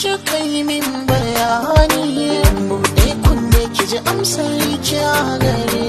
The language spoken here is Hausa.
Kika yi min bayani, buɗe kunne ki ji amsar ki a gare.